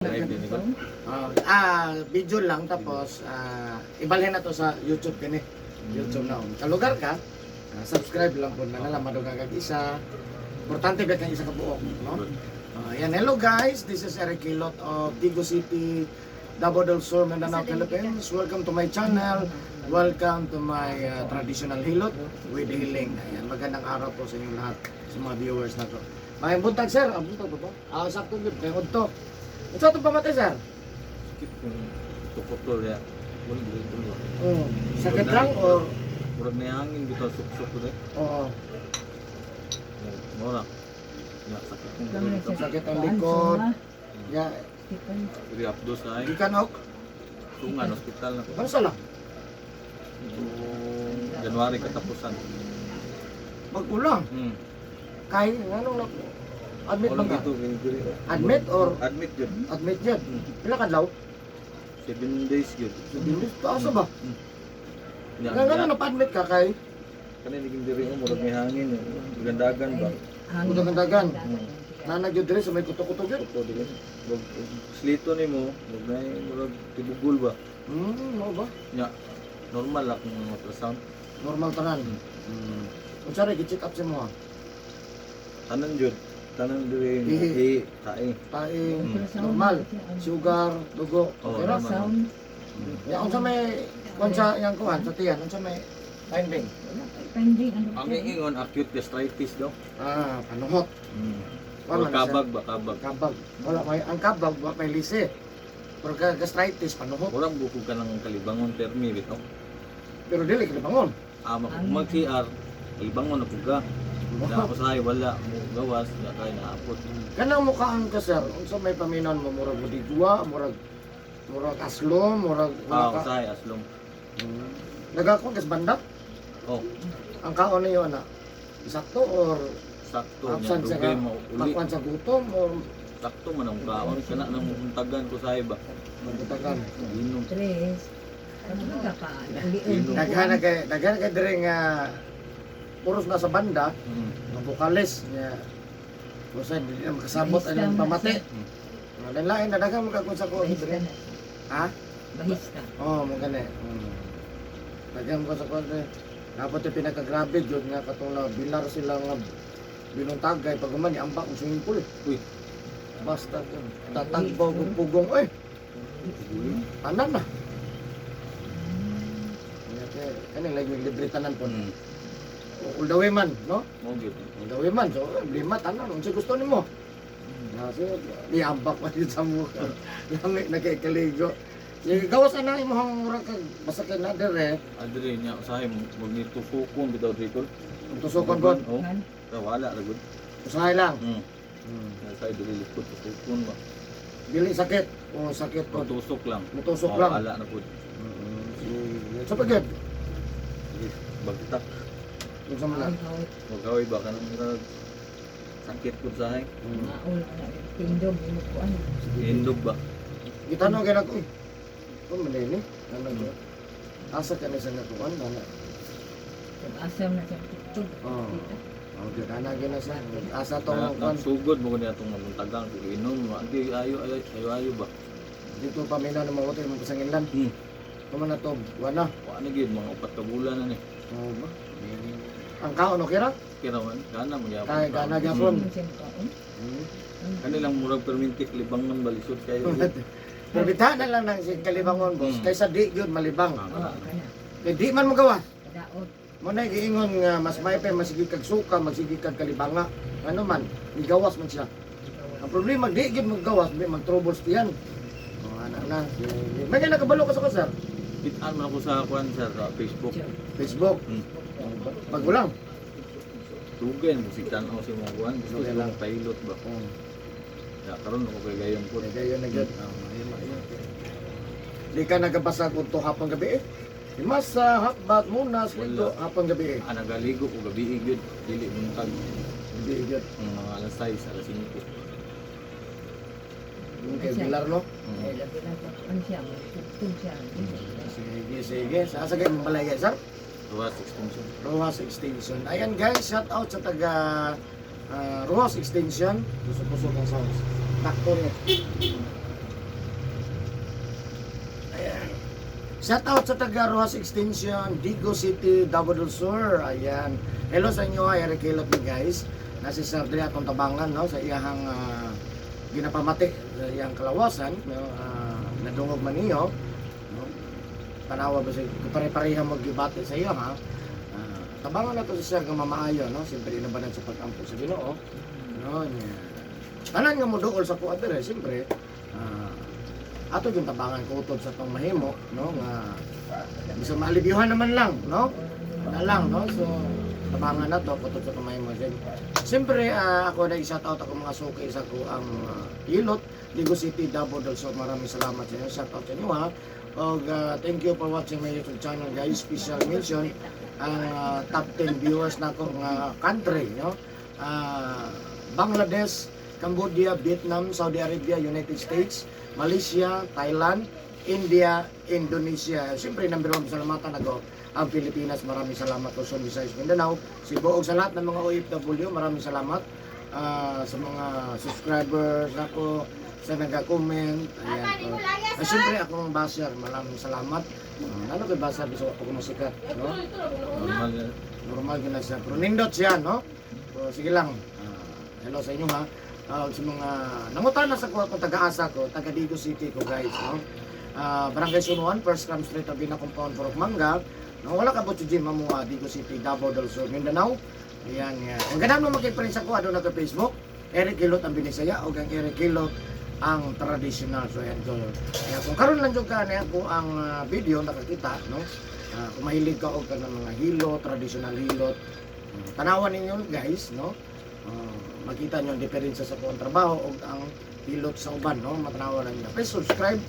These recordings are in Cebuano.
Live din ikaw. Video lang, tapos ibalhin na to sa YouTube kini. YouTube na. Kalugar ka, subscribe lang po na lang madugag isa. Importante ba kang isa ka buok, no? Yan, hello guys. This is Eric Hilot of Tigo City, Davao del Sur, Mindanao, Philippines. Welcome to my channel. Welcome to my traditional hilot with healing. Ayan, magandang araw po sa inyong lahat, sa mga viewers na to. Maayong buntag, sir. Ah, buntag ba ba? Ah, sakto gyud kay udto. Unsa itong pamatay, sir? Sakit kung tukot ya. Wala dito ba. Sakit lang or Murag na hangin bitaw, suksok ko dai. Oo. Mora. Ya, sakit kung dito. Sakit ang likod. Ya, Diri abdos ay. gikan og Tungan hospital na ko. ano sa lang? Itong January katapusan. Magulang. Kay nganong na admit ba Walang ka? dito kay diri. Admit or Admit yun. Admit yun? Pila ka adlaw? 7 days yun. 7 days. Taas ba? Ya, Nga nga na-admit ka kay Kani naging diri oh, murag may hangin. Eh. Gandagan ba? Udagan-dagan. Nanag yun diri sa may kuto-kuto yun. Kuto dili. Murag slito nimo, murag nay murag tibugol ba? Mo ba? Nya normal lang kung ultrasound. Normal tanan. Unsa ra gi-check up sa mo? Tanan jud. Tanan diri Ihi. eh tae. Tae, normal. Sugar, dugo, Oh, okay ra? normal. Ya, unsa may kuan sa iyang kuan sa tiyan, unsa may finding? Ang ingon, acute gastritis daw. Ah, panuhot. Or Wala na siya. kabag ba, kabag. Kabag. Wala may ang kabag, wa may lise. Pero ka gastritis, panuhot. Murag bukog ka ng kalibangon permi bitaw. Pero dili kalibangon. Ah, mag CR, kalibangon na pug ka. Na ako sa wala mo gawas, na kay naapot. Kanang mukhaan ka, sir, unsa may paminon mo, murag mudigwa, murag aslo, murag Ah, wala ka. usahay aslong. Nagakon kas banda? Oh, Ang kaon niyo na sakto or sakto niya absent sa dugay ka mo uli. makuan sa gutom or Sakto man ang kaon kana nang untagan ko sa ba. magutagan? Ginom. Tres. Inom. Daghan na kay diri nga puros na sa banda, nga vokalis nga usay dili na makasabot ang pamati. Nga lain na daghan mo ka sa ko diri. Ha? Bahista. Oo, mo gani. Daghan mo sa ko diri. Dapat yung pinakagrabe jud nga katong na bilar sila nga binuntagay pag human ambak og swimming pool. Uy. Basta tatagbaw og pugong oy. Tanan na. Kaya kay kani lagi libre tanan po. All the way man, no? Mo gyud. All the way man. So, lima tanan unsa gusto nimo? Na so, niambak pa din sa mukha. Lami na kay kaligo. Sige, gawas ana imong murag kag basta kay na dire, Adre niya usahay mo mag nitusukon bitaw diri. tusokon god. Oh. Wala ra gud. Usahay lang. Usahay diri likod tusukon ba. Dili sakit o sakit po. Tusok lang. Mutusok Oh, lang. wala na pud. Sige. Sa pagid. Sige, bagtak. Unsa man na? Magaway ba kanang murag sakit pud sahay. Tindog, imo ko ano. Indog ba? Gitanaw kay nako. Kung man ni, ano ko. Asa ka ni sa nakuan ana. Asam na siya tutog. Oh. Okay, ana gyud na siya. Asa tong kuan Sugod mo kunya atong mamuntagang kung inom, agi ayo ayo ayo ayo ba. Dito pa mina ng mga hotel mga pasanginlan. Kuman na to, wala. Wa na gyud mga 4 ka bulan na ni. Oo ba? Ang kaon okay ra? Kira man gana mo gyapon. Kay gana gyapon. Kanilang murag permintik libangon ba, lisod kayo. Pero bitahan na lang ng si kalibangon, boss. Kaysa di gyud malibang. Ah, Oo, kana. Kay di man magawa. Kadaot. Mo na giingon nga mas may pa masigi kag suka, magsige kag kalibanga. Ano man, migawas man siya. Ang problema di gyud maggawas, di mag-troubles diyan. Oh, ana na. Sige. May kay nakabalo ka sa ko, sir. Kitaan man ako sa kuan sir, sa Facebook. Facebook. Bago lang. Dugay mo si tan-aw si mga kuan, gusto Dugay lang lang. pilot ba. Ya karon ako kay gayon po. Kaya gayon na gyud. Oh, mahima yun. Di ka nagabasa kung to hapon gabi eh. Masa, hapbat, munas, Wala. ito, hapon gabi eh. Ah, nagaligo ko gabi gyud, dili buntag. Gabi gyud. Mga alas 6, alas 5. Yung kay Bilar, no? Eh, labi na sa kuan siya, tutog siya. Sige, sige. Sa asa kayo mabalay, sir? Ruwas extension. Rojas Extension. Ayan guys, shout out sa taga Rojas Extension. Pusok-pusok ang sounds. Takto niya. Shout out sa taga Rojas Extension, Digo City, Davao del Sur. Ayan. Hello sa inyo, ay Eric Hilot ni guys. Nasi Sir Dre atong tabangan no sa iyahang ginapamati sa iyang kalawasan no, nadungog man niyo no. Tanawa ba sa pare-pareha maggibati sa iyo ha. Tabangan na to si Sir nga mamaayo no, siyempre inabanan sa pag-ampo sa Ginoo. No, nya. Tanan nga moduol sa kuha dire, siyempre ato yung tabangan kutob sa tong mahimo no nga bisa maalibyuhan naman lang no na lang no, so tabangan na to kutob sa tong mahimo. Siyempre ako na shout out ako mga suki sa ko ang Hilot Ligo City, Davao del Sur. Maraming salamat sa inyo, shout out sa inyo ha. Og thank you for watching my YouTube channel guys. Special mention ang top 10 viewers nako nga country no. Bangladesh, Cambodia, Vietnam, Saudi Arabia, United States, Malaysia, Thailand, India, Indonesia. Siyempre, number one, salamatan ako ang Pilipinas. Maraming salamat Luzon, Visayas, Mindanao, Cebu, ug sa lahat ng mga OFW, maraming salamat sa mga subscribers ako, sa nag-comment. Ayan. Oh. Siyempre, akong basher, maraming salamat. Ano kay basher, gusto ko masikat, no? Normal na. Normal yun na siya. Pero nindot siya, no? So, sige lang. Hello sa inyo, ha? Sa mga nangutana sa kuha kong taga-asa ko, taga Digo City ko, guys, no? Barangay Sunuan, First Cram Street, Abina Compound, Purok Mangga. No, wala ka po sa gym, mo, Digo City, Davao del Sur, Mindanao. Ayan, yan. Ang ganda mo makiprint sa kuha doon na Facebook. Eric Hilot ang Binisaya o ang Eric Hilot ang traditional. So, ayan ko. Kaya kung karon lang jud ka na ako ang video nakakita, no? Kung mahilig ka og kanang mga hilot, traditional hilot, tanawan ninyo guys, no? Makita nyo ang diferensya sa kuang trabaho o ang hilot sa uban, no? Matanawan lang ninyo. Please subscribe,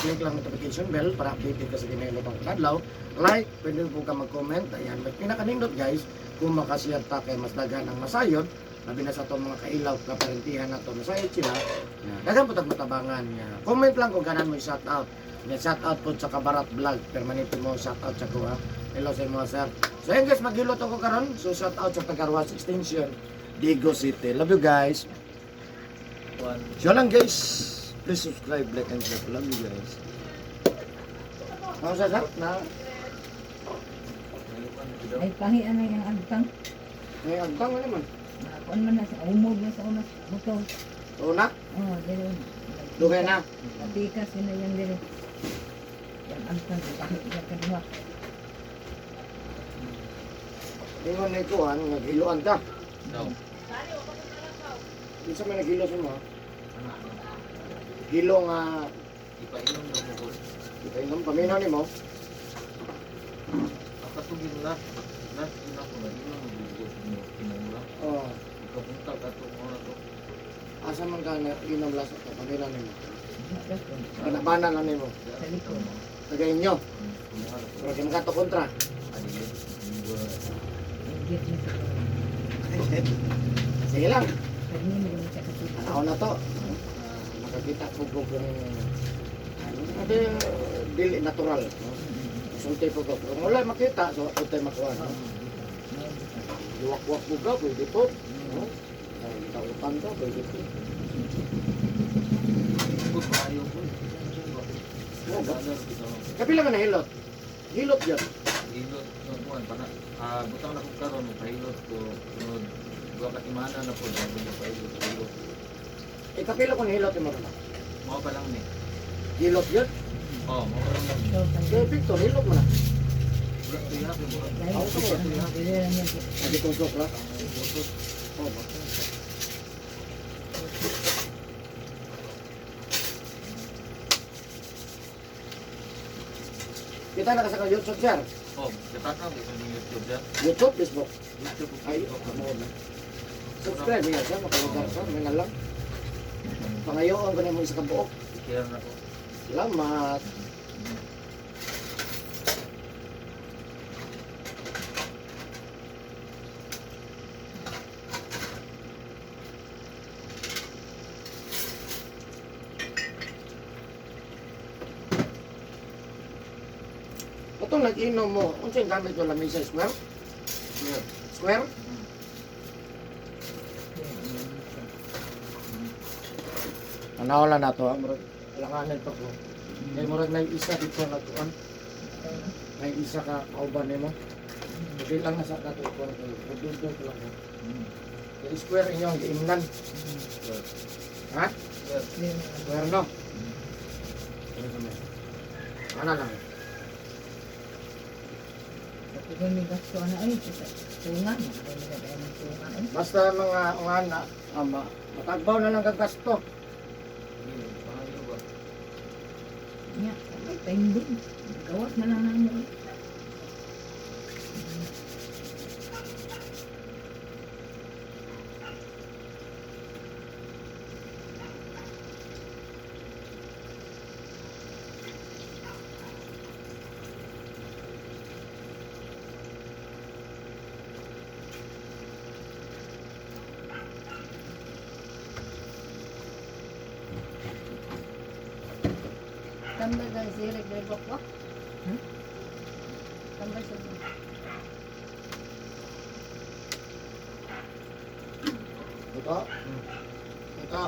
click lang notification bell para updated ka sa ginahilot ang kadlaw. Like, pwede po ka mag-comment. Ayan, may pinakanindot guys, kung makashare ta kay mas daghan ang masayod, labi na sa itong mga kailaw, kaparentihan na to, masayod sila. Yan. Daghan po tag matabangan. Yan. Comment lang kung ganan mo i-shout out. Yan, shout out po sa Kabarat Vlog. Permanente mo shout out sa kuha. Hello sa mga sir. So ayun guys, maghilot ako karon. So shout out sa Tagarwas Extension, Digo City. Love you guys. One. So lang guys, please subscribe, like and share. Love you guys. Ano sa sir? Na Ay pahian na yung agtang. may agtang ano man. Kuan man na sa umog na sa una motor. Una, Oh, dili. dugay na. Patikas yun na yan dili. Yang agtang pahi ya kaduha. Ingon ni kuan, naghiloan ka. Daw. Isa may naghilo sa mo. Hilo nga Ipainom na mo ko. ipainom paminaw nimo. Ang katugin last. Last yun ako na. Inom mo mo. Kinumula. Oh, Ikapunta ka to. Mura to. asa man ka na inom last ato paminaw nimo. Bana-bana lang nimo. Sa likod. Taga inyo. Kumuha na po. Pero di makato kontra. Adili. Linggo na. Inggit niya sa kuan. Sige lang. Pag ni mo sa katulad. Tanaw na to. Makakita po ko kung ano, ade, dili natural. No? Sulti po ko. Kung wala makita, so ako tayo makuha. No? Luwak-wak po ka, pwede po. No? Ay, Kautan ka, pwede po. Good maayo po. Oo, ba? Dollar bitaw. Kapila ka na hilot? Hilot yun. Hilot no kuan para butang na ko karon mo pahilot ko sunod duha ka semana na po bago mo pahilot hilot. Eh, kapila ko na hilot yung mga Mao pa lang ni. Hilot yun? Oh, mao pa lang ni. Kaya Victor, hilot mo na. Mura tuya kay mura. Hindi kong sokla. Ang butot. Oh, ba? Kita na ka sa YouTube, sir. Oh, katakaw ko sa YouTube da. YouTube, Facebook. YouTube. Ay, amo na. Subscribe niya siya, makalugar siya, may na lang. Pangayoon ko na mo isa ka buok. Share na ko. Salamat. Itong nag-inom mo, unsa yung gamit mo lamesa? Square? Share. Square? Tanaw lang na to, ha? Murag, alanganin pa ko. Kaya murag na isa dito na tuan. May isa ka kauban nimo. Hindi lang na sa kato ko ko lang. Kay square inyo ang giimnan. Square. Ha? Square. Square no. Ano lang. Sa may gasto na ay, sa tunga, makakaya na tayo ng tunga ay. Basta mga ungana, ama, matagbaw na lang kagasto. Sige, pangayo ba? Nya, ay, time din. Gawas na lang namo. Tambal ng sirik ng wakwak. Hmm? Tambal sa Ito. Ito.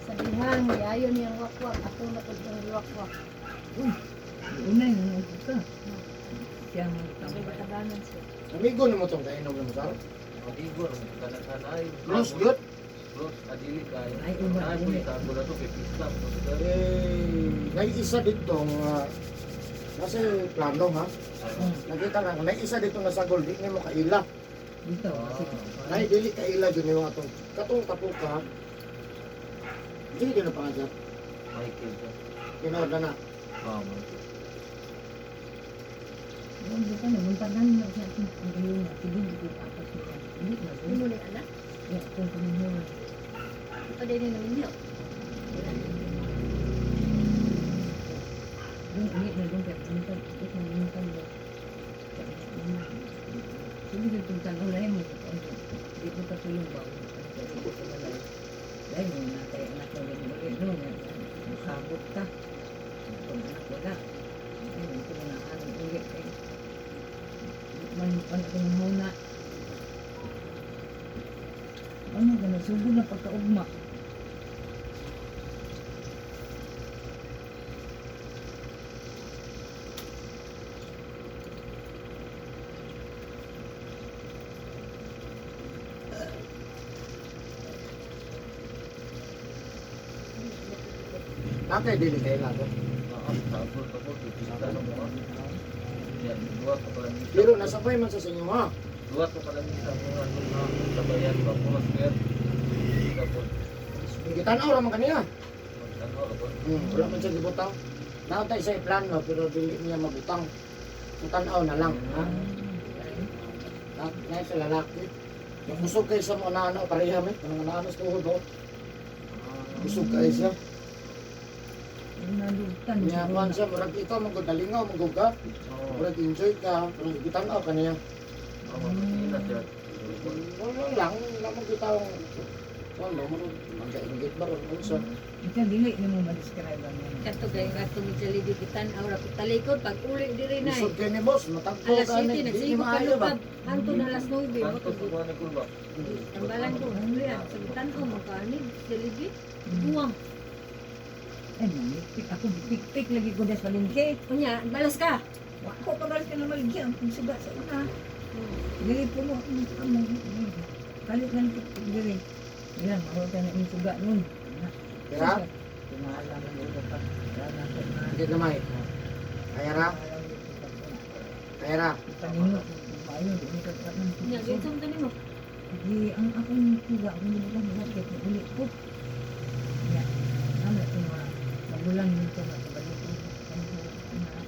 Sabihan, ayon niyang wakwak. Ako na po yung wakwak. Uy, una yun, ang ka. Siya mo Sabi tambal. tabangan siya. Amigo nimo tong kainom nimo sar. Magigo, kanang-kanay. Close good. Close, adili kayo. Ay, uba, Ay, uli. sa na to, kay pista. Eh, may isa dito nga kasi plano ha. Nakita nga may isa dito nga sagol di nimo kaila. Dito, kasi. Nay dili kaila jud nimo atong katong tapuka. Dili din na pangadya. Michael ka. Tinuod na na. Ah, Michael. Yung bukan na, buntagan na siya akong pagayon na. Sige, hindi ko apas niya. Hindi na, Hindi mo ni anak. Ya, akong panginoon. Ito din yung ninyo. Doon, uli na doon, kaya buntag, ito na buntag mo. Sige, dito tanaw lahi mo. Di ko katulong ba? Di ko kamalay. Lahi mo na kaya anak mo rin uli. No, makabot ka. Kung anak wala. Ayun, ito na anong uli. Kaya, di man man akong muna. Ano ganun, sugo na pagkaugma. Nakay dili kaila to. Ah, sabol ka po, kay pista sa mga. Yan, duwa ka pala misa. Pero nasabay man sa inyo ha. Duwa ka pala misa mga mga sabayan ba po, square. Pista po. Gitan-aw ra man kaniya. Magtanaw ka po. Wala man siya gibutang. Naantay sa plano pero dili niya mabutang. So tan-aw na lang ha. Na, na sa lalaki. Kusog kayo sa mga naano pareha mi. Kanang naano sa tuhod oh. Kusog kayo siya. Nalutan. Niya kuan siya murag ikaw mangod nalingaw mangod ka. Oo. Murag enjoy ka. Pero gitan-aw kaniya. Oo, pila siya. Wala lang, wala mo gitawang wala mo magainggit ba kung unsa. Ikaw, dili ni mo ma-describe ang yan. Kato gay kato ni Jollibee kitan aura ko talikod pag uli diri na. Lisod kay ni boss, matagpo Alas ka 7 ni di ni nagsigo pa maayo ba. lukab. Hanto na alas 9 mo Kanto sa kuha ni Kulba. Tambalan ko huli ah. Sa tan-aw mo kaani Jollibee. Buwang. Ay, mamipik. Ako, pik-pik lagi ko des palengke. Unya, balas ka. Wa ko pagalas ka na maligyan. Kung suga sa una. Dili puno ako ng amo. Kalit lang ko dili. Yan, mahal ka na yung suga nun. Tira, Tumala man yung pa. Wala na ko na. hindi gamay. Kaya ra, kaya ra. Ipaningot. Maayo, di ka ka ng Unya, ginsong tani mo. Di, ang akong suga, akong nilang sakit, uli ko. Ya, ano ito mga magulang nito, kabalik ko. Na.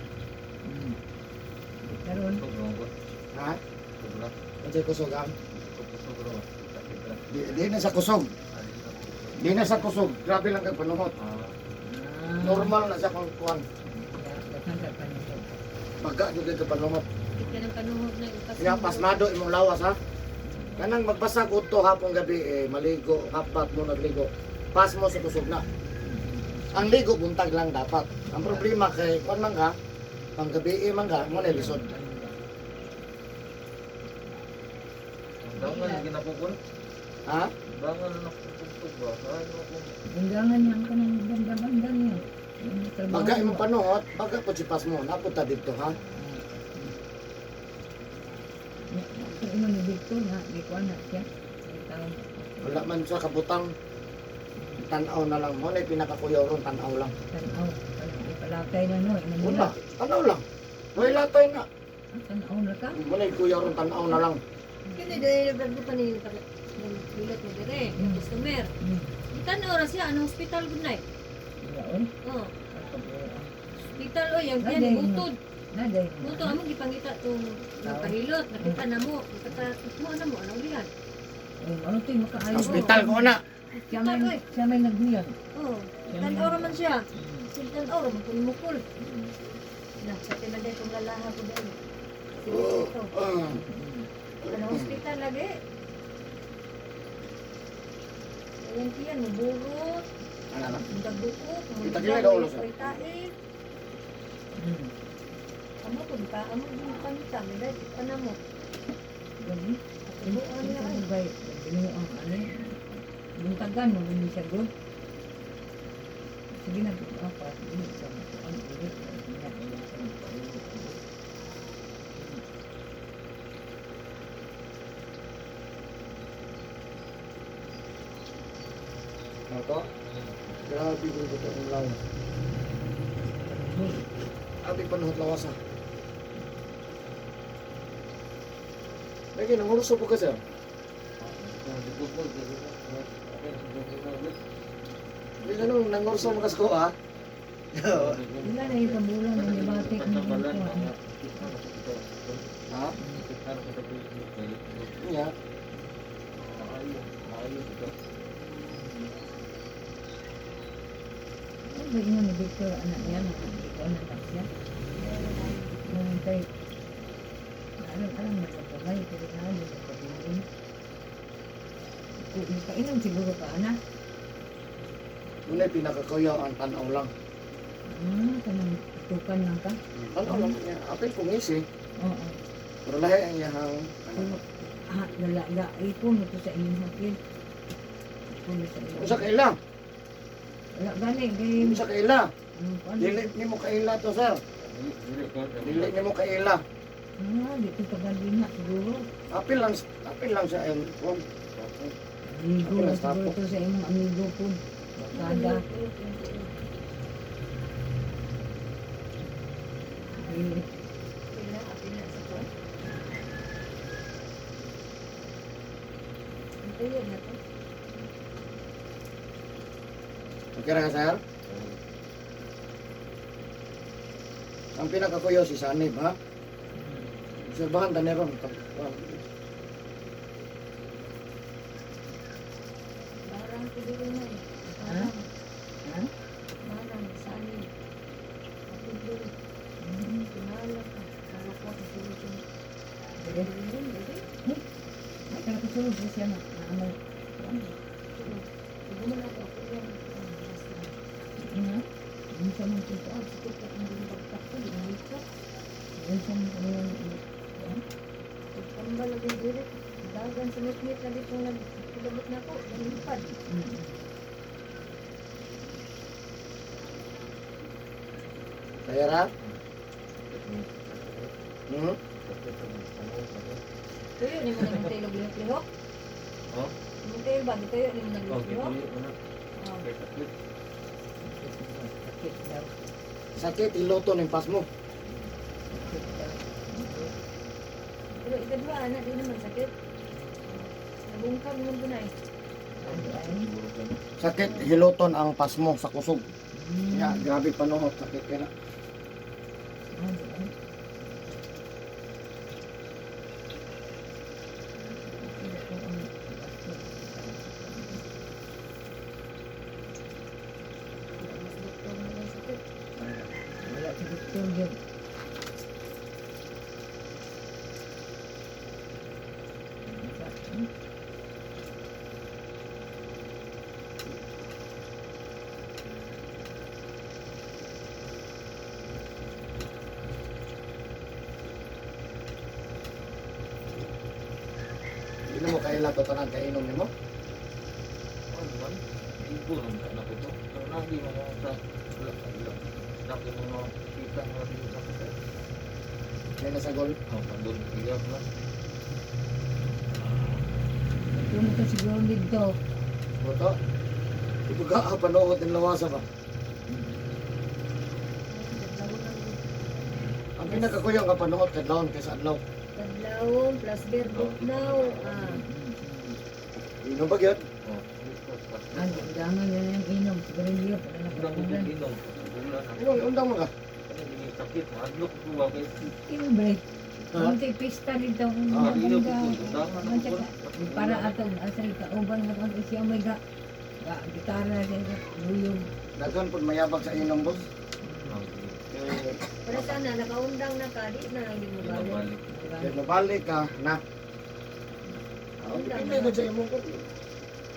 Karon, Sobrang ko. Ha? Sobra. Unsay kusog ang? Sobra. Sakit ra. Di, di na sa kusog. Di na sa kusog. Grabe lang kag panuhot. Ah, Normal na siya kung kuan. daghan ka panuhot. Baga jud kay panuhot. Kit ka ng panuhot na ipas. Kaya pasmado imong lawas ha. Kanang magbasa ko to hapong gabi eh, maligo, hapat mo nagligo. Pas mo sa kusog na. Ang ligo buntag lang dapat. Ang problema kay kuan man ka, panggabi eh man ka, mo na lisod. Ang dangal ginapukol. Ha? Dangal na nakupugtog ba? Ano kung Undangan niya ang kanang banda-banda niya. Trabaho Baga imong ba? panuot, baga po si pasmo. Napunta dito ha. Sa ingon ni Victor nga, di ko anak siya. Ay, taon. Wala man sa kabutang. Tanaw na lang mo. Na pinakakuyaw ron, tanaw lang. Tanaw. Palakay na no. Ingon Wala, nila. tanaw lang. Wala latay na. Ah, tanaw na ka? Wala kuyaw ron, tanaw na lang. Kini dahil nagdagdo pa ni hilot mo dire, customer. Itan oras siya ano hospital gud nay. Wala, oy. Oh, Ang kabuuan. hospital oy ang Ay, yan dahil butod. Na, dahil. Buto among gipangita tong nagpahilot, nakita na mo, nakita mo ano mo ano ulihan. Oh, ano to yung makaayo? Hospital ko na. Siya may naghuyan. Oh, tan ora man siya. Sultan ora man kun mukul. Na sa tinaday kong lalaha ko dahil. Sige ito. Ah. Ano hospital lagi? Ayan kiyan, muburot, Ano na? dagbuko, Kita kila daw ulo, sir. tae. Amo ko di pa, amo di pangita, may dahil pa na mo. Gabi. Tubuan na ay. Bay, binuang ano. Buntagan mo ni siya good. Sige na pa dili sa kuan ulit. Niya iya sa ulit. Ano to? Grabe ko ito ang lawas. Grabe panuhot lawas ha. Lagi, nangurso po ka sir. Hindi na nung nangurso mo kas ko ha. Wala na yung kabulan ng debate ng kuan. Ha? Iya. Ano ba ingon ni Victor anak niya na di ko anak siya. Nung kay alam alam na pagkabay pero na ano sa pagkain. Kainom siguro ka anak. Muna pinakakuyaw ang tanaw lang. Ah, kanang tukan lang ka. Tanaw lang niya. Apil kung ngisi. Oo. Pero lahi ang iyahang Pero, ah, lala, la, ipon mo to sa inyong hapil. Ipon mo sa inyong. Unsa kaila? Wala gani, gay. Unsa kaila? Anong kuan? Dili nimo kaila to sir. Dili nimo kaila. Ah, dito pagalin na siguro. Apil lang sa ayong kung. Amigo Apil na lang sa siguro tapo. to sa imong amigo po. Barkada. Dili. Pila, pila sa ko. Ang tuyo na to. Okay ra ka sir? Ang pinakakuyaw si Sanib ha. Obserbahan ta ni ron. Barang siguro na eh. Ha? Barang. Ha? Barang, sani. Apiglo. Kinala ka. Kala ko ang siguro. Dili. Dili, dili. Ay, kaya ko sulod siya na. Naamay. Siguro na ako ako yan. Basta. Nga. Unsa man to? Oh, siguro ka ang bagtak ko. Di na ito. Unsa man to yung Pagkambal lagi dili. Dagan sa mitmit lagi kung nagkilabot na ako. Nalipad. Kaya ra? Hmm? Tuyo ni mo na mong tayo lihok-lihok. Oh? Mong tayo ba? Tuyo ni mo naglihok-lihok. Oh. Sakit daw. Sakit iloto ning pasmo. Sakit daw. Pero ikadwa, anak, di naman sakit. Nabungkag naman ko na eh. Ay, Sakit hiloton ang pasmo sa kusog. Hmm. Ya, grabe panuhot sakit kay na. Ano, ay. Mas doktor na lang sakit. Wala si Victor yun. Hindi na mo kaila to tanan kainom nimo. na kung mga kita nga dito sa kita. Kaya nasa gol. Oh, pagod iyab na. Tulog ka siguro dito. Boto. Ibuga ka panood ng lawasa ba? Ang pinakakuyang ka panood kadlawon kaysa adlaw. Kadlawon plus beer now. Ah. Inom ba gyud? Oh, Ang undangan na yung inom. Sigarilyo. Para Undang ko nakaundan. inom. Bulan. Inom undang mo ka. Sakit, mahadlok ko ba kay Siyempre. Ha? Kunti pista dito. Ah, inom ko Maganda. undangan ako. Para atong asay kauban na kung siya may ga. Ga, gitara siya. Luyog. Daghan pud mayabag sa inom, boss. Kay Pero sana nakaundang na ka, di na lang din mo balik. Balik. kay mabalik ka na. Ah, depende gud sa imong ko.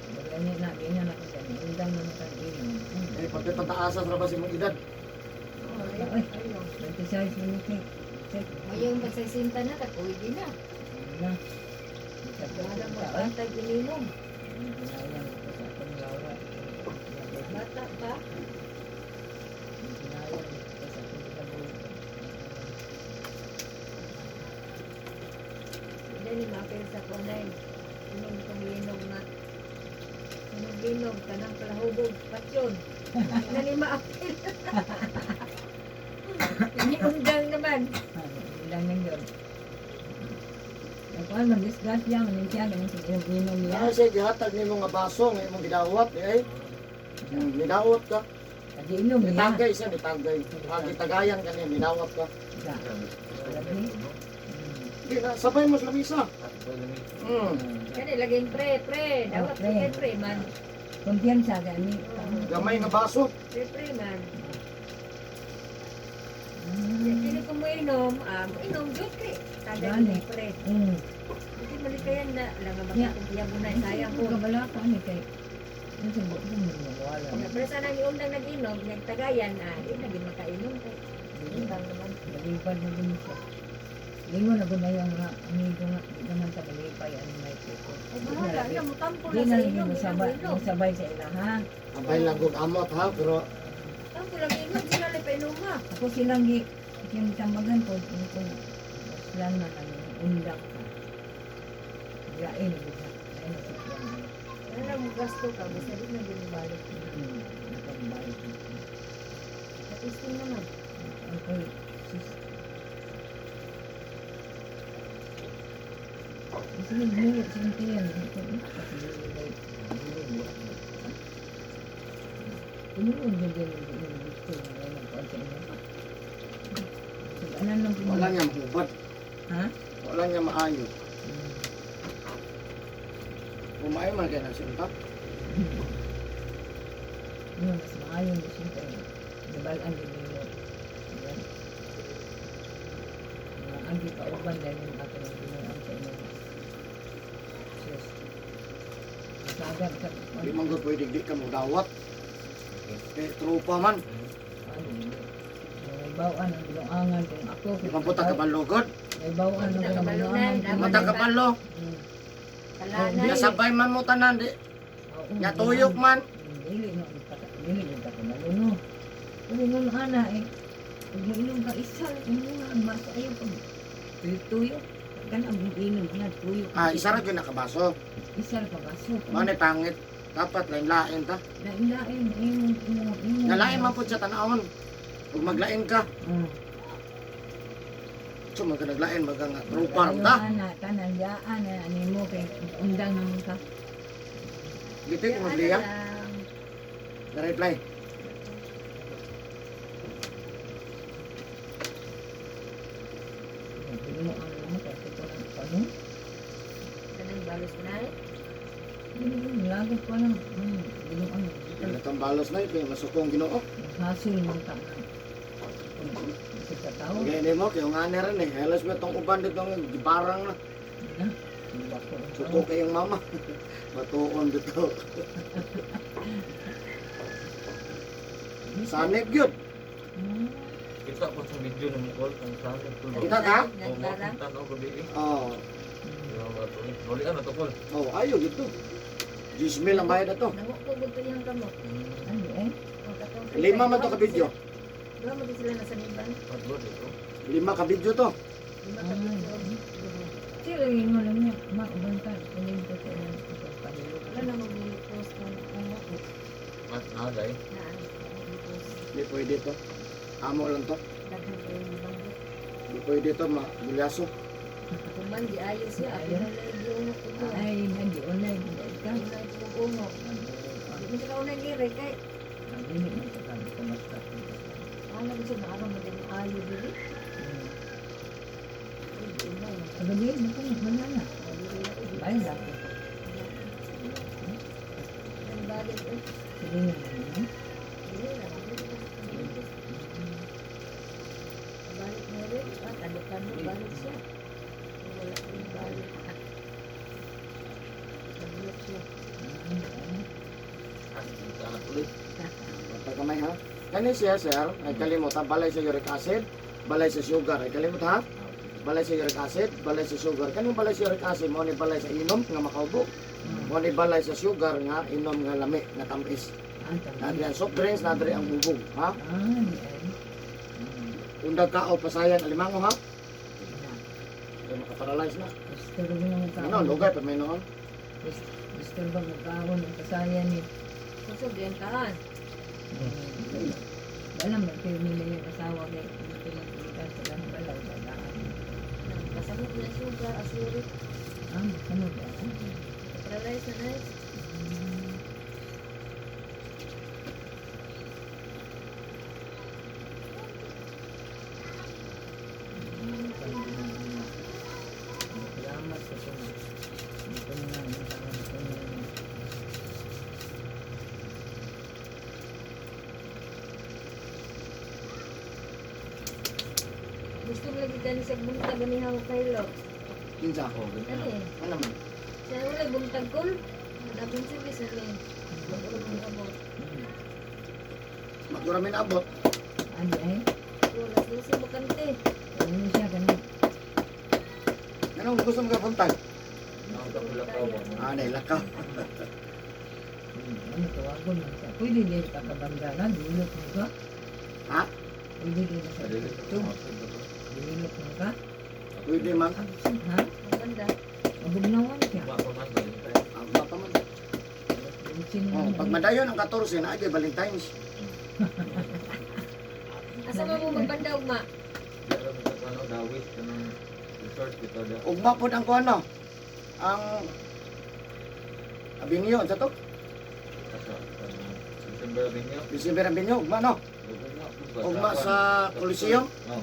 Magani na, ganyan ako siya. Undang na matang inom. Eh pati pataasa ra ba sa imong edad? Oh, ayaw, Ay. ayaw. 26 minutes. Check. Ayaw magsasinta na, kakuwi din na. Na. Wala mo pantay ininom. Bata pa. Hindi ni maapil sa kunay. Inom kong linog nga. Inom linog, kanang palahubog, patyon. Na ni maapil. Iniundang naman. Ilangan yun. Ang kuan mag-discuss niya, manin siya, ganun sa inom-inom niya. Naa siya gihatag nimo nga baso nga imong gidawat eh. Nidawat ka. Kasi inom niya. Nitagay siya, nitagay. Ah, gitagayan ka niya, nidawat ka. Di na, sabay mo sa lamisa. Kani laging pre, pre. Dawat Oh, pre. pre, pre man. Kumpiyansa gani. Gamay nga baso. Pre, pre man. Dili ko mo inom, ah, mo inom jud kay. Tagay Gani. ni pre. Hindi malikayan na lang nga makakumpiya mo na sayang Ko ko. kabala ko ani kay. Ano sa buko mo wala. Pero sana yung undang nag-inom, nagtagayan, ah, di na gid makainom kay. Undang naman. Balibad na din siya. Lingon na gud na yung mga amigo nga di naman ta malipay ang may kuko. Ay, bahala, na mo tampo Di lang na sa lang inom, mo di na sabay, mo inom. sabay sa ila ha. Abay lang kog amot ha, pero Tampo lang inom, sila lang painom ha. Ako silang gi kintambagan ko ko sila na ano undang ka. Lain gud na. Lain na siya. Ano lang mo gasto ka, basta di na gid balik. Nakabalik. Natisting naman. Okay. Sus. Sige, dili, sige, tiyan. Tinuod na din yung gusto na nagkuhan sa inyo. Sige, ano lang po? wala niya mahubad. Ha? Wala niya maayo. Kung maayo man kay nagsimpa. Ano, mas maayo na siya kayo. Nabalaan din ninyo. Diba? Mga agi kauban dahil yung ato ng binuang sa inyo. Sus. Masagad ka. Di man gud pwede di ka mo dawat. Kay tropa man. Ano, may bawaan ang binuangan kung ako. Di man puta kabalogod. May bawaan ang binuangan. Mata kabalo. Kalanay. Nasabay man mo tanan di. Natuyok man. Dili no, dili yung kabalo no. Pero nung ana eh, pag mainom ka isa, imo nga basa ayo pag tuyok. Kanang inom na tuyok. Ah, isa ra gyud nakabaso. Isa ra ka baso. Mao ni pangit. Dapat lain-lain ta. Lain-lain imo imo imo. Nalain man pud sa tanawon. Ug maglain ka. So man ka naglain maga nga tropa ra ta. Ana tanan yaan na animo kay undang naman ka. Dito ko magliya. Na-reply. Imo ang mo kay ito ang ano. Kanang balos na. Dili lagot pa lang. Binuang. Ganitong balos na ito, masukong Ginoo. Hasul man ta. Sa tao. Kaya mo, kaya nga na rin eh. Halos ba itong uban dito ng gibarang na. Na. Bako ang tao. Suko kayong mama. Batuon dito. Sanib yun. Kita ko sa video ng call kung saan ko. Kita ka? Oh, mo tanaw gabi eh. Oo. Wali ano to call. Oh, ayo gitu. 10,000 ang bayad na to. Nanguko gud to iyang kamot. Ano eh? Oh, katong Lima man to ka video. Duha mo din sila nasa niban. Padlo dito. Lima ka video to. Lima ka video. Sila yung mo lang niya. Mauban ka. Kunin ko sa ilang pagpahilo. Wala na mag-post kung ako. Mas nagay. Na, mag-post. Di pwede to. Amo lang to. Daghan kayo yung banggo. Di pwede to, magulyaso. Kung man, di ayos siya. Ako na lang yung unok ko. Ay, hindi online. Hindi ka. Unay kong unok. Di mo sila unay gire kay. Nagdini mo sa kami kumasta. Ano ba siya naaraw mo din ayo dili? Ay, di unay. Pagabi, naku, wala na. Bye, lang. Ang balik eh. Sige na lang, no? Dili na, dili na. Balik na rin. Ah, kano-kano, balik siya. Wala rin balik. Nabulok siya. Ah, kita na ulit. Bantay kamay ha. Kani siya sir, ay kalimot ha. Balay sa uric acid, balay sa sugar. Ay kalimot ha. Balay sa uric acid, balay sa sugar. Kaning balay sa uric acid, mo ni balay sa inom nga makaubo. Mo ni balay sa sugar nga inom nga lami, nga tamis. Ah, tama. Nadri ang soft drinks, nadri ang bubog, ha? Ah, di ay. Undag ka o pasayan alimango ha? Na. Kaya makaparalyze na. Gusto rin mo Ano, lugay pa may noon. Gusto ba magkaon ang pasayan ni? Kusog, yan taan. Wala man pirmi na yung asawa kay gusto magkita sa lang balay dadaan. Kasamot na sugar, asurik. Ah, ano ba? Paralyze na nice. Salamat sa itong ito na ang tangan ko na. Gusto mo lagi kani sa buntag ani haw kayo. Kinsa? Oh, ganyan. Ano eh? Ano man? Sa wala buntag kol. Madabong service ani. Wala mong abot. Magdura min abot. Ano ay? Wala sila sa bakante. Ano siya ganun? Anong gusto mo kapuntag? Ang kapula ka ba? Ah, nailak ka. Ano tawagon man siya. Pwede din ka kabangga na, dililok mo ka. Ha? Pwede din sa Dili ito. Dililok mo ka. Pwede man. Ha? Ang ganda. Mabugnawan siya. Wa pa man Valentine. Ah, pa man. Sino Oh, pag madayon ang 14 na ay Valentine's. Asa man mo magbanda ugma? Di ra mo sa ano dawis kanang resort dito da. Ugma pod ang kuan no. Ang Abinyo, sa to? Asa kanang December binyo. December Abinyo, ugma no. Ugma pud ba? Ugma sa Coliseum? Oh.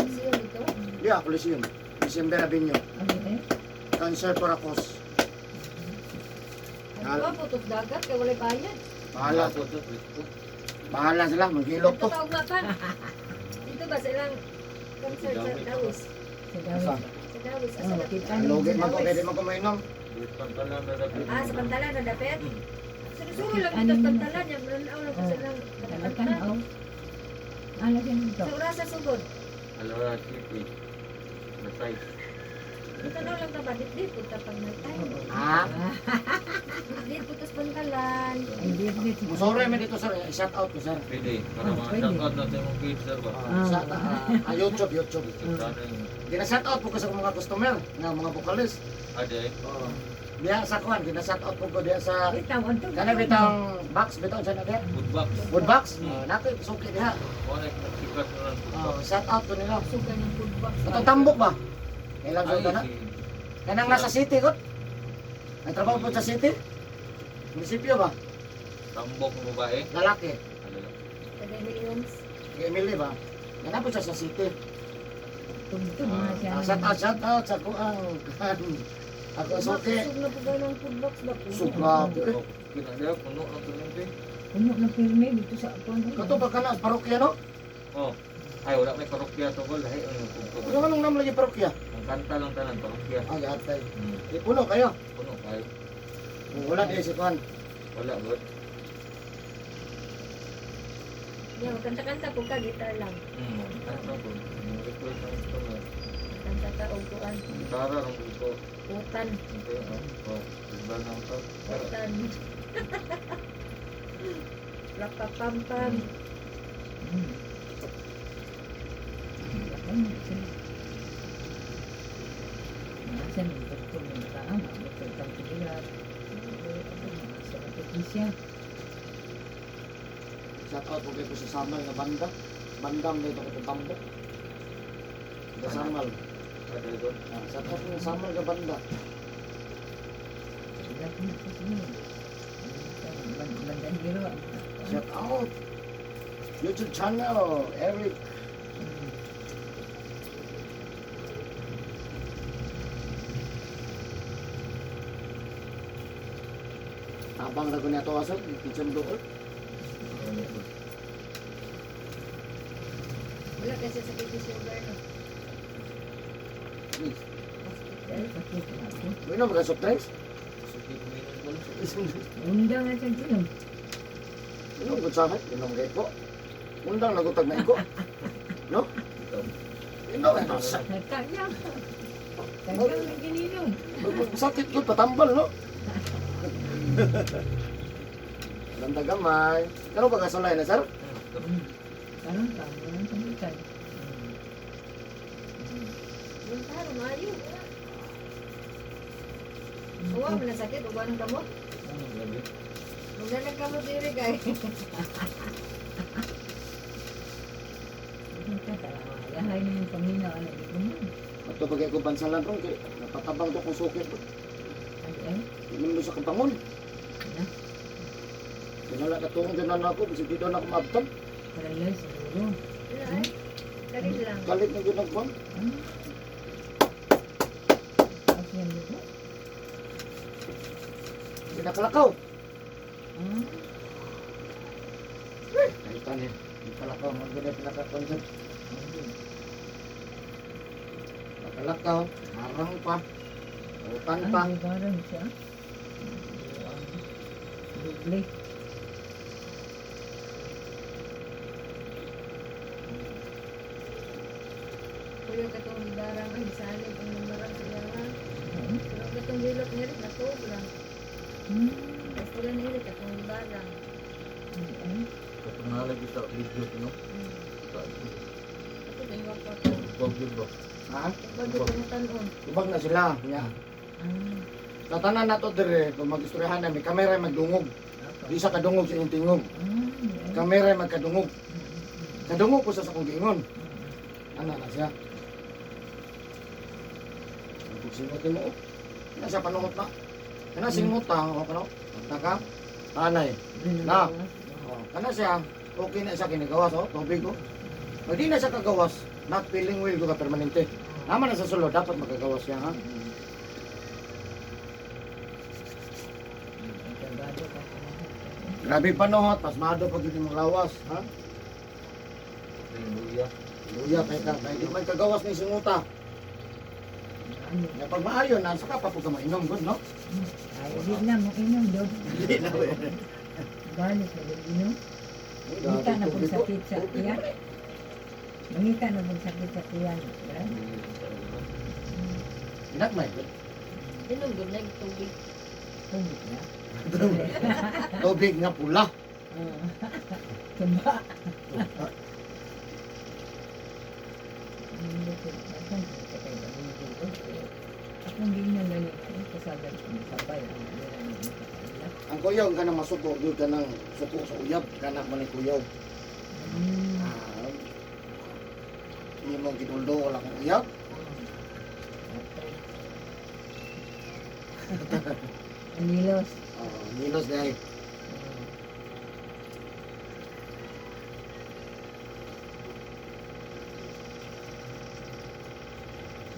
Siyo dito. Yeah, Coliseum. December Abinyo. Ano eh? Cancer for a cause. Ang pa putok dagat kay walay bayad. Bahala. po to, presko. Bahala sila, maghilok Dito to. pa ugma pa. Dito ba sa ilang concert sa Dawis? Sa dawis. Asa? Sa Dawis. Asa Oh, na? kita Lugi man ko, pwede man ko mainom. Duit pantalan ra dapit. Ah, sa pantalan na dapet. Sulo-sulo lang dito sa pantalan niya. Mananaw lang ko sa ilang Talatan, pantalan. oh. Ano siya dito? Sa orasa sugod. Alora City. Masay. Tanaw lang ta ba dit punta pag night time. Ha? Dit punta sa pantalan. Ay, di, di. Musore man dito sir, shout out ko sir. Pwede. Para Oh, mga pwede. shout out na sa imong page sir ba. Ah, sa YouTube, YouTube. YouTube channel. Gina shout out po ko sa mga customer, nga mga vocalist. Ade. Oh. Diya sa kuan, gina shout out po ko diya sa Bitaw, anto. kana bitang box bitaw sa na diya. Food box. Food box. Oh, nato suki diha. Mo na sikat na lang food Oh, box. shout out to nila. Suga ng food box. Katong tambok ba? Kailan sa Ay, na? si Kanang nasa city ko. Ay trabaho po sa city. Munisipyo ba? Tambok ng babae. Lalaki. Alala. Taga Williams. Kay Emily ba? Kana po siya sa city. Tugtog na siya. Ah, shout out sa kuang. Ako suki. Kusog na po ba ng food box ba? So grabe. Oh, kinadya puno ang tunong Puno na pirmi dito sa kuan. Kato ba kana sa parokya no? Oh. Ay wala may parokya to gol lahi ang kung Ano man nang lagi parokya? Ang kanta lang tanan parokya. Ay atay. Hmm. Di puno kayo. Puno kayo. Kung wala di si kuan. Wala god. Yeah, magkanta-kanta po ka, guitar lang. Kanta po. Yung request ng customer. Kanta ka og kuan. Gitara rong ko. Utan, Okay, oh. Oh, Rizal na to. utan. Rapapampam. Minsan, doktor mo nakaama, doktor kang pigilat. Sa kapitlisya. Shout out po kayo sa Samal nga banda. Bandam dito ko tambo. Sa Samal. Ada doon. Ah, shout out po sa Samal nga banda. Sila po na sa sunod. Bandang hero. Shout out. YouTube channel, Eric. Tabang na ko niya to aso, kitchen doon. Wala kasi sakit si sugar no. Dahil sakit na ako. Bueno, mga soft drinks. Suki kuminom ko lang. Undang na siya ginom. Inom ko sa akin, inom kay ko. Undang nagutag na iko. No? Inom ito sa Nagtagyang. Tagyang na gininom. sakit ko patambal no. Ganda gamay. Kano ba kasulay na sir? Karon ka, walang sambutan. Buntaro maayo. Uwa man na sakit, uwa ng kamot. Lagi. Wala nang kamot diri kay. Yahay na yung paminaw, ano, di ko man. Ato bagay ko bansalan ron kay napatabang to kung sukit ko. Ay, ay, Inom mo sa kabangon. na, Dinala ka tuong dinan ako bisig di daw na ako maabtan. paralyzed siguro. Wala ay. Kalit lang. Kalit na gyud nagbuwan. Ah. Tapos yan, di ba? Pinakalakaw. Ah, Ay tani. Kalakaw man gud pinaka-concept. okay. Nakalakaw, harang pa. Utan pa. Ah, di barang siya. Doble. Kuya katong gibarang ay gisalig ang numarang sa iya. Hmm. Pero katong hilot niya rin natuog lang. Hmm. Tapos wala na hilit katong gibarang. Ay, ay. Katungalag kita video no. Ato kay wa pa to. Bog yun ba? Ha? Bago ko tanon. Tubag na sila. Nya. Ah, Sa tanan nato dire, kung mag-istoryahan na may kamera magdungog. apa. Di sa kadungog sa inyong tingog. Ah, di ay. Kamera magkadungog. Kadungog ko sa sa kong giingon. Ana na siya. Ang singot mo. Oh. Ana siya panungot na. Kana singot ta, o kano? Naka tanay. Na. Oh, kana siya. Okay na siya kinagawas oh, tubig ko. Pag di na siya kagawas, not feeling well ko ka permanente. Naman na sa sulod, dapat magagawas siya ha. Kabado ka. Grabe panuhot, pasmado pag yun mong lawas, ha? Luya. Luya kay ka, kay di man kagawas ni singuta. Ano? Ya pag maayo na saka pa po ka mainom gud no? Ay, di na mo inom do. Di na we. Balik na din inom. Ngita na pong sakit sa tiyan. Mangita na pong sakit sa tiyan. Diba? Ginagmay gud. Inom gud na tubig. Tubig na. Tubig nga pula. Ah. Tuba. Akong giinom gani kasagad sabay ang wala na makaila. Ang kuyaw kanang masuko gyud kanang suko sa uyab kanak man ni kuyaw. Ah. Imo giduldo wala kang uyab. Okay. Anilos. Oh, nilos dai.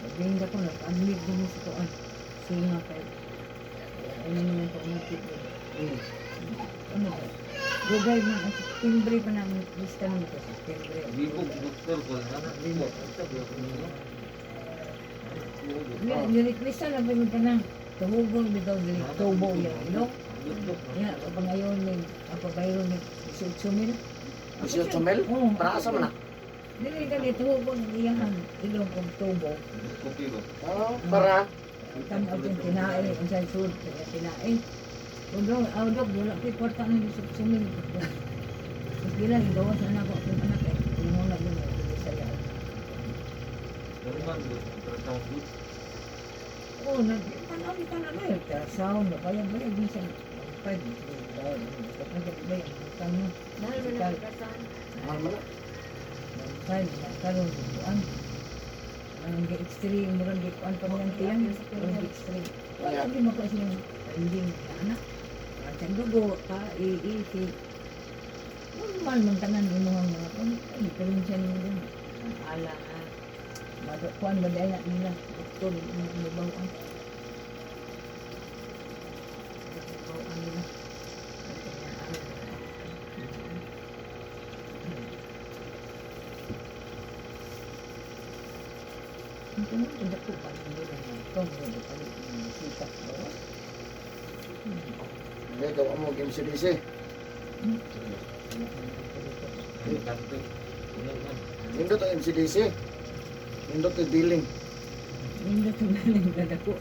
Nagrinda ko, nag-admit din sa kuan. Singa kay ano naman ko umapit din. Ano ba? Dugay man, ang September pa na, lista naman ko, September. Libog doktor ko na. Libog. Nirequesta na ba yung kanang tuhugong bitaw dili tubo yung ilok. Ya, pa ngayon ni ang pabayro ni 18 mil. 18 mil? Oo. Para asa man na? Dili gani tuhugong ang iyahang ilong kong tubo. Kopi ba? Oh, para Tanaw din tinae, unsay sud kaya tinae. Udo, awdog wala ko'y kwarta ng 18 mil. Sige lang, gawas na nako akong anak eh. Tinunguna yun, eh, Bisaya. Normal ba? Tratang good. Ako Oo, nag tanaw ka na ba? Ultrasound, bayag-bayag minsan. Pag, bayag, utang mo. Mahal mo na pagkasan. Mahal man na. Bantay, karon kuan. Ang gi-X-ray, murag gi-kuan pa man tiyan, murag X-ray. Wala gyud makuha silang finding na anak. Ang dugo, ta, i, i, normal man tanan imong mga kuan, ay diferensya nimo dun. Ang ala nga. Mado kuan ba dai na nila, doktor mo bawaan. Bawaan nila. Ito naman, kung dako pa ng nila na ito, murag palit ng sikat ba? Hindi, gawa mo MCDC. Nindot ang MCDC. Nindot ang billing. Nindot ang galing na dako.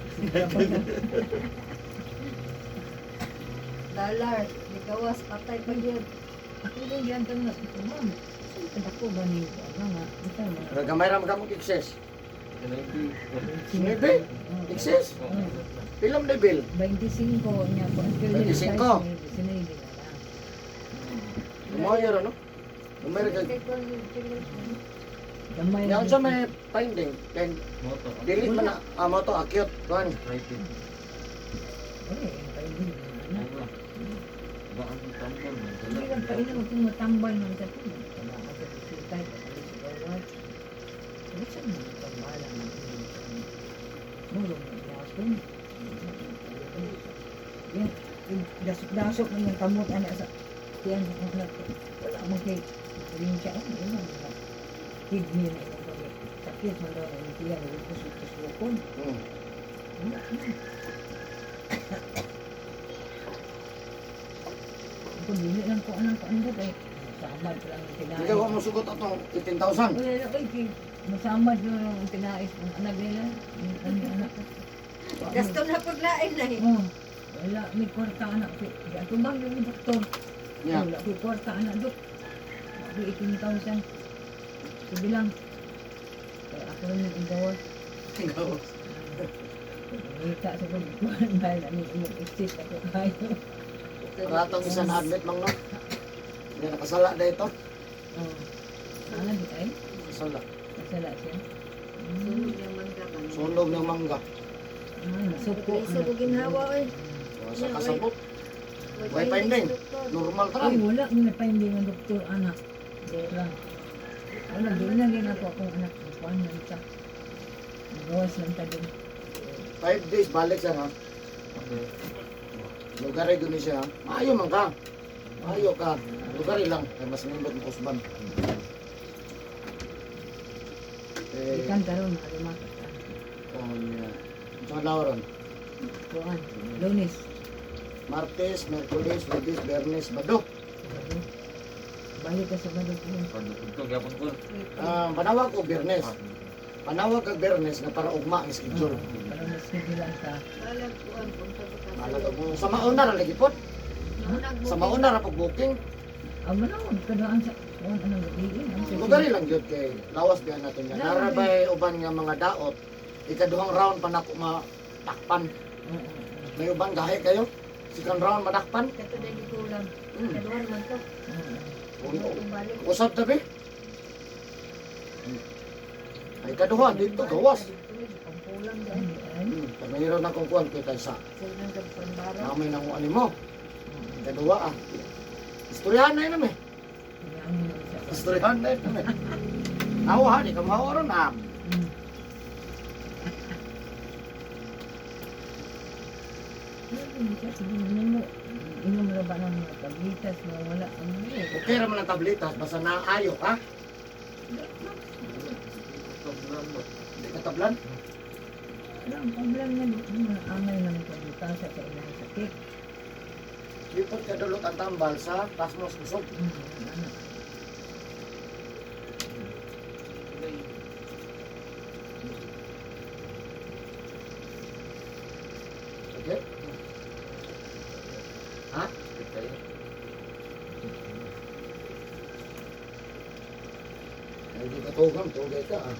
Dollar. Nagawas, patay pa yun. Ako din diyan tanong na, ma'am, saan dako ba ni ano nga? Ito mga Pero gamay ra man ka excess. Sinibi? Excess? Pila man na bill? 25 niya po. 25? 19 na lang. Lumayo ra no? Lumayo ka. Kay kuwan yung children. Gamay Yan sa may finding. Kay dili man na amo to acute kuan. Oy, ang painin na anak. Hindi lang painin mo kung matambal man sa ito. Tama ka sa bisita, papalit sa gawad. Pero saan mo matambalan ng murong ng yapon? Yan, dasok-dasok na yung kamot anak sa tiyan sa anak ko. Wala mo kay probinsya. Oh, yun ang mga kidney na yung kami. Sakit man daw ng tiyan, kusok-kusokon. Wala na. Ako, dili lang ko anang kaandot eh. Masamad lang ang tinais. Ikaw mo sugot atong 18,000. Wala na kay kay masamad lang ang tinais ang anak nila. Ang ang anak. Gasto na paglain na eh. Oh, wala may kwarta anak ko. Di atubang yung doktor. Yeah. Wala ko kwarta anak dok. Ako 18,000. Sige lang. Kaya ako rin yung igawas. Ikaw. Ngita sa pagkuhan dahil ano yung exist ako kayo. Ratong isa na admit mang no. Hindi nakasala na ito. Oh. Ano di ay? Kasala. Kasala siya. Sunog yung mangga ba? Sunog ng mangga. Ay, nasuko. Lisod og ginhawa oy. Sa kasabot. Way Way finding. doktor. Normal Ay, taran. wala mo na finding ang doktor, anak. Wala. Wala, di na rin ako akong anak. Kuan lang ta. Nagawas lang ta dun. 5 days balik siya ha. Lugar ay guni siya ha. Maayo man ka. Maayo ka. Lugar lang. Kay mas nindot mo kusban. Eh, Ikan karon mga lima. on, sa adlaw ron. Kuan, Lunes. Martes, Merkulis, Huwebes, Biyernes, Bado. Sabado. Balik ka Sabado ko. Ah, panawag og Biyernes. Panawag kag Biyernes nga para ugma ang schedule. Para mas lang ka. Balag kuan kung pagkakasal. Malag og sa mauna ra lagi pod. Sa mauna ra pag booking. Ah, manawag ka doon sa kuan anong gabi. Ang sa Lugari lang gyud kay lawas biyan natin yan. Narabay uban nga mga daot ikaduhang round pa nako matakpan. Oo, oo, May uban gahi kayo. Second round madakpan. Kato na gikulam. Hmm. Kaduhan man to. Oo. Kung balik. Usab tabi. Ay kaduha dito gawas. Pampulang dahil. Ay, ay. Pag na kong kuan kay sa Sa nang kagpambara. namay nang ani mo. Kaduha ah. Istoryahan na yun eh. Kailangan mo sa- Istoryahan na yun eh. Awa ha, di ka mahawa ron ah. Ano siya? Sige, inom mo. Inom ra ba ng mga tablitas na wala ang Okay ra man ang tablitas, basta naayo ka. Di ka tablan. Wala, ang pablan nga di mo angay ng tablitasa sa ilang sakit. Lipot ka dulot ang tambal sa Rasmus Usog. Ano? Okay? Ha? Ay, di ka tugang, tugay ka ah.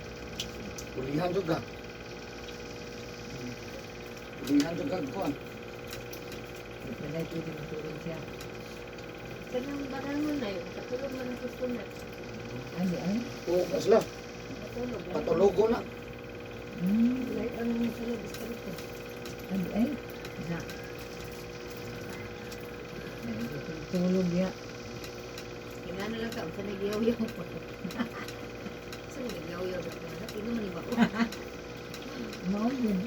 Ulihan juga. Dihan jud kag kuan. Di pa dahil pwede matulog siya. Kanang barangon na yun. Katulog man ang customer. Ay, ay. Oo, sila. Katulog. Patulogo na. Lahat ang mga sulod. Espiritu. Ay, ay. Na. Ay, tulog ya. Ingana lang ka. Sa nagyaw-yaw pa. Sa nagyaw-yaw pa. Tingnan mo ni ba? Mao yun.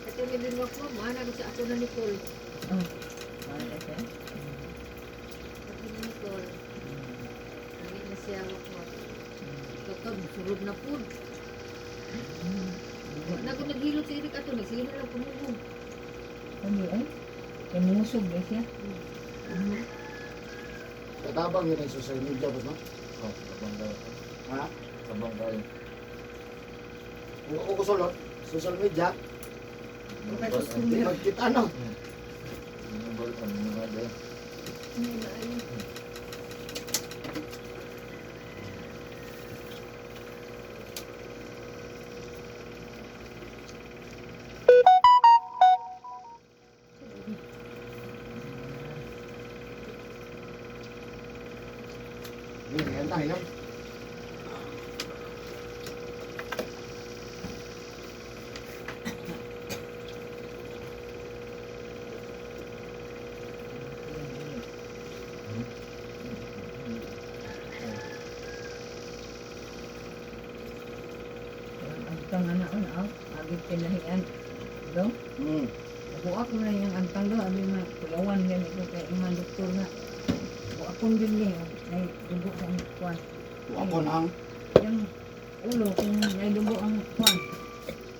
Ito ni Binwak mo. Mana ko sa ako na Nicole. Oh. Wala siya. Ako na Nicole. Lagi na siya wak. Doktor, sulod na po. Na ko naghilot sa irik ato. Nagsige na lang kumugong. Ano ay? Kamusog ba siya? Katabang yun ang social media boss no? Oh, sabang kayo. Ha? Sabang kayo. Kung ako kusulot, social media, di magkita no. Mga mga dahil. Ano na ayun. Hindi, yan tayo. Ang tanga na na, agit pinahian. Do? Hmm. Ako ako na yung antang do, abi ma kulawan gani ko kay mga doktor na. Ako akong din ni, ay dugo ang kuan. Ako na ang Yung ulo kung ay dugo ang kuan.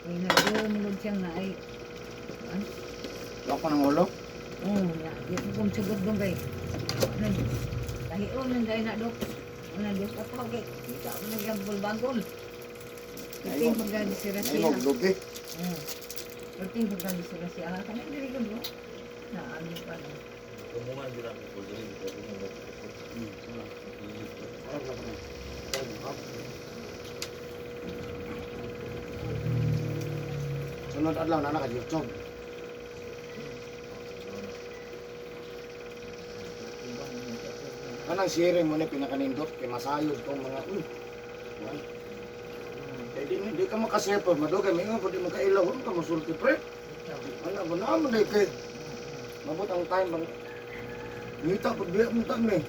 Ay nagdumulog siya nga ay kuan. ako ng ulo. Oo, ya, di ko kung sugot dong kay. Ano, tahion lang dahil na dok. Una dok ako kay. Kita ako nagyambol-banggol. Perting pagkadisira Ay, siya. maglugi. Oo. Perting pagkadisira siya. Kanang diri ko bro. Na amin pa na. Kumungan din ako po dahil. Hmm. Sunod adlaw na naka YouTube. Kanang sharing mo ni pinakanindot kay masayod tong mga uy. Kuan. Kay di ka makashare pa madugay may ingon pud di mo kailaw ka mosulti pre. Ana ba na mo di kay mabot ang time bang ngita pud biya mo ta ni.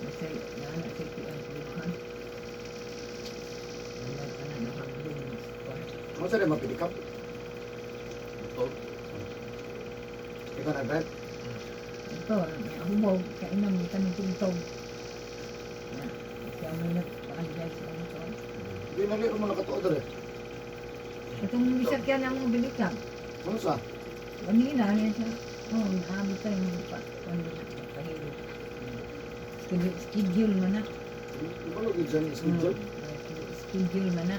Basta na sa kuan buhan. Wala ka na nakablong. Mo sa mapidikap. Ito. Ikaw na bet. Ito, hubog, kainan mo tanong tugtog. Na, siya mo nagpaanday sa ano to. Di na mo nakatuo dere. Itong bisakyan ang mga bilikang. Ano sa? Kanina, niya siya. Oo, oh, naabot tayo ng pa, ano na, pahilo. Schedule mo na. Di ba lagi dyan schedule? Schedule mo na.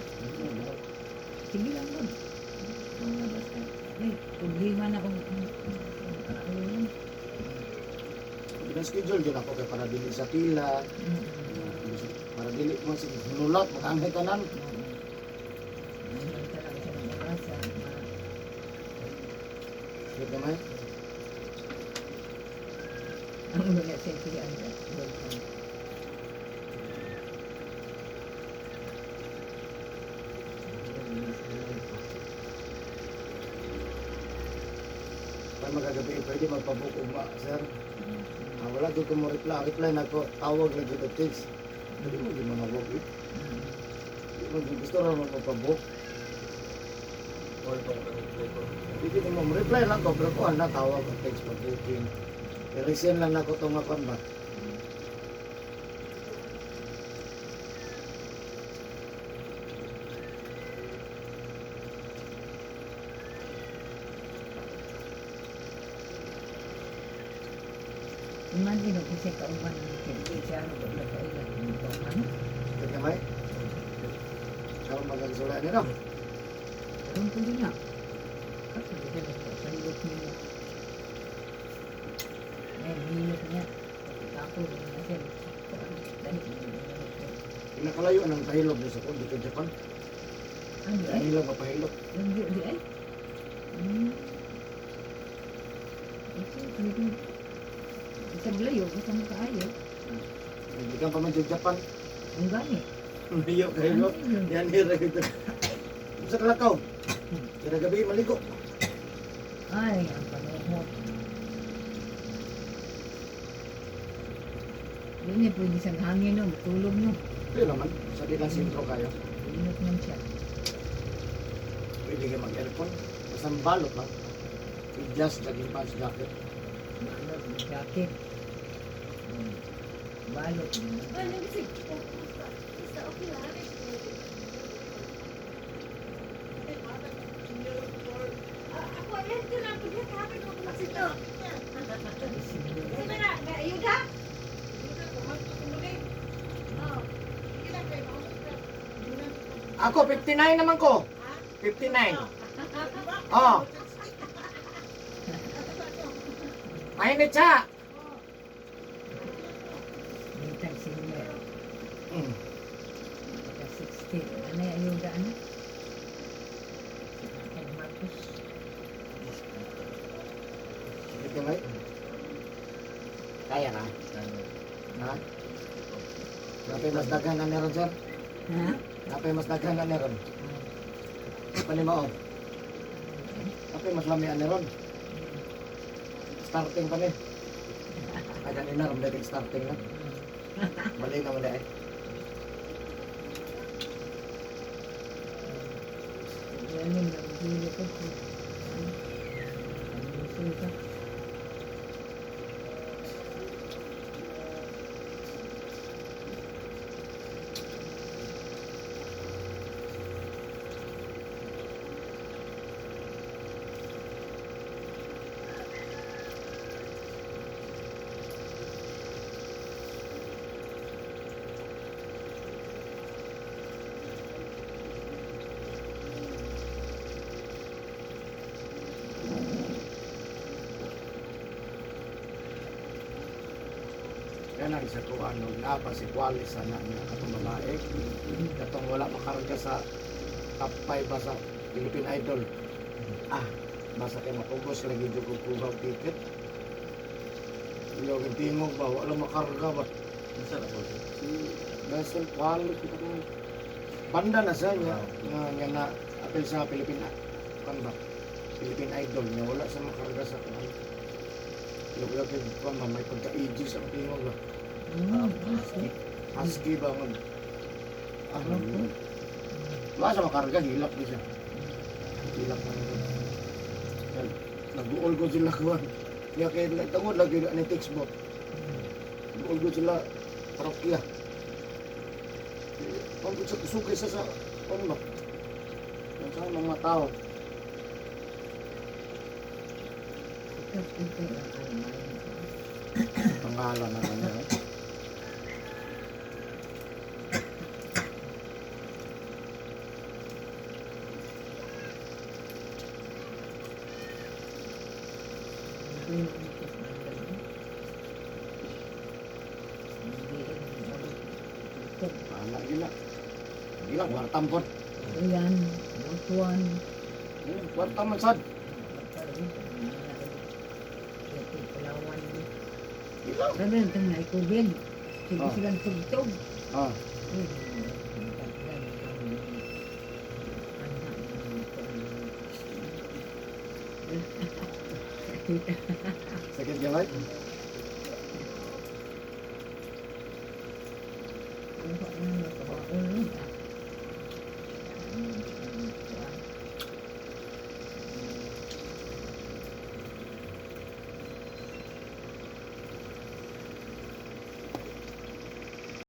Sige lang mo. Mga basta. Ay, problema na kung ano yun. Gina-schedule dyan ako kay para dili sa pila, para dili mo sa nulat, makangay tanan. Sige gamay. Ang wala sa ang Pag magagabi, pwede magpabook ugma, sir. Wala doon ko mo reply. Reply na ko, tawag lang dito text. Dili mo di manawag eh. Di mo gusto ra mo magpabook. Call pa ko reply ko. Hindi mo mo reply lang ko pero kuan na tawag o text pag booking. I-resend lang nako tong nga kuan ba. Imagine kung siya kauban ng hindi siya ano ba kailan ng kauban. Sige gamay. Karon magagasulay ni no. Karon po din na. Kato, di ka nagpapahilot niya. Ay, hilot niya. Ako, na siya. Dahil, Pinakalayo ng pahilog sa kung dito Japan. Ano ay? Ang ilang mapahilog. Yung di di ay? Hmm. Ito, ito. Isang layo, isang kaayo. Gikan pa man sa Japan. Ang gani. Layo kayo. Ano yun? Yan hira ito. Sa Kalakaw. Kada gabi maligo. Ay, ang panuhot. Yun eh, pwede siyang hangin no, matulog no. Pwede naman. Sa di lang sentro kayo. Inot man siya. Pwede kayo mag-aircon. Basta balot lang. I-adjust lagi pants jacket. Balot, may jacket. Balot. Ako, 59 naman ko. 59. Oh. Mainit siya. Bitag senior. Baka 60. Ano yung ayuda ano? Si Tatay Marcos. Sakit ka ba? Kaya ka? Ha? Napay mas daghan na meron, sir? Ha? Napay mas daghan na meron. Panimao. Napay mas lami ang meron. Starting pa ni. Ay, ganina, ramdating starting na. Mali na mali eh. Yan yung nagdili ko. Ang luso ka. Yan ang isa ko ano, napa si Qualis sana nga katong babae. Katong wala makarga sa top 5 ba sa Philippine Idol. Ah, basta kay mapugos lagi jud ko kuha og ticket. Iyo ang tingog ba wala makarga ba. Unsa na po sir? Si Russell Qualis kita ko. Banda na siya niya nga, nga na apel sa Philippine kan ba? Philippine Idol niya wala sa makarga sa kuan. Iyo ko kay kuan ba may pagka-aegis ang tingog ba. Husky. Husky ba mag ah, ano? Wala sa makarga, hilak di siya. Hilak na rin. Yan, nag-uol ko sila kuwan. Kaya kaya tungod lagi ni textbook. Nag-uol ko sila parokya. Pag sa sugay sa ano ba? Yan sa mga tao. Sikat ito ang almay. Pangalan na ano. Eh. Ito yung utos ng dalawa. Hindi rin ito. Pahala gila. Gila, kwartam po. Ayan, butuan. Kwartam man sad. Palawan. Gila. Sabi ng itong naikubin. Sige Ah. silang tugtog. Ah, Eh, dagdag ang anak ng ito. sakit gamay.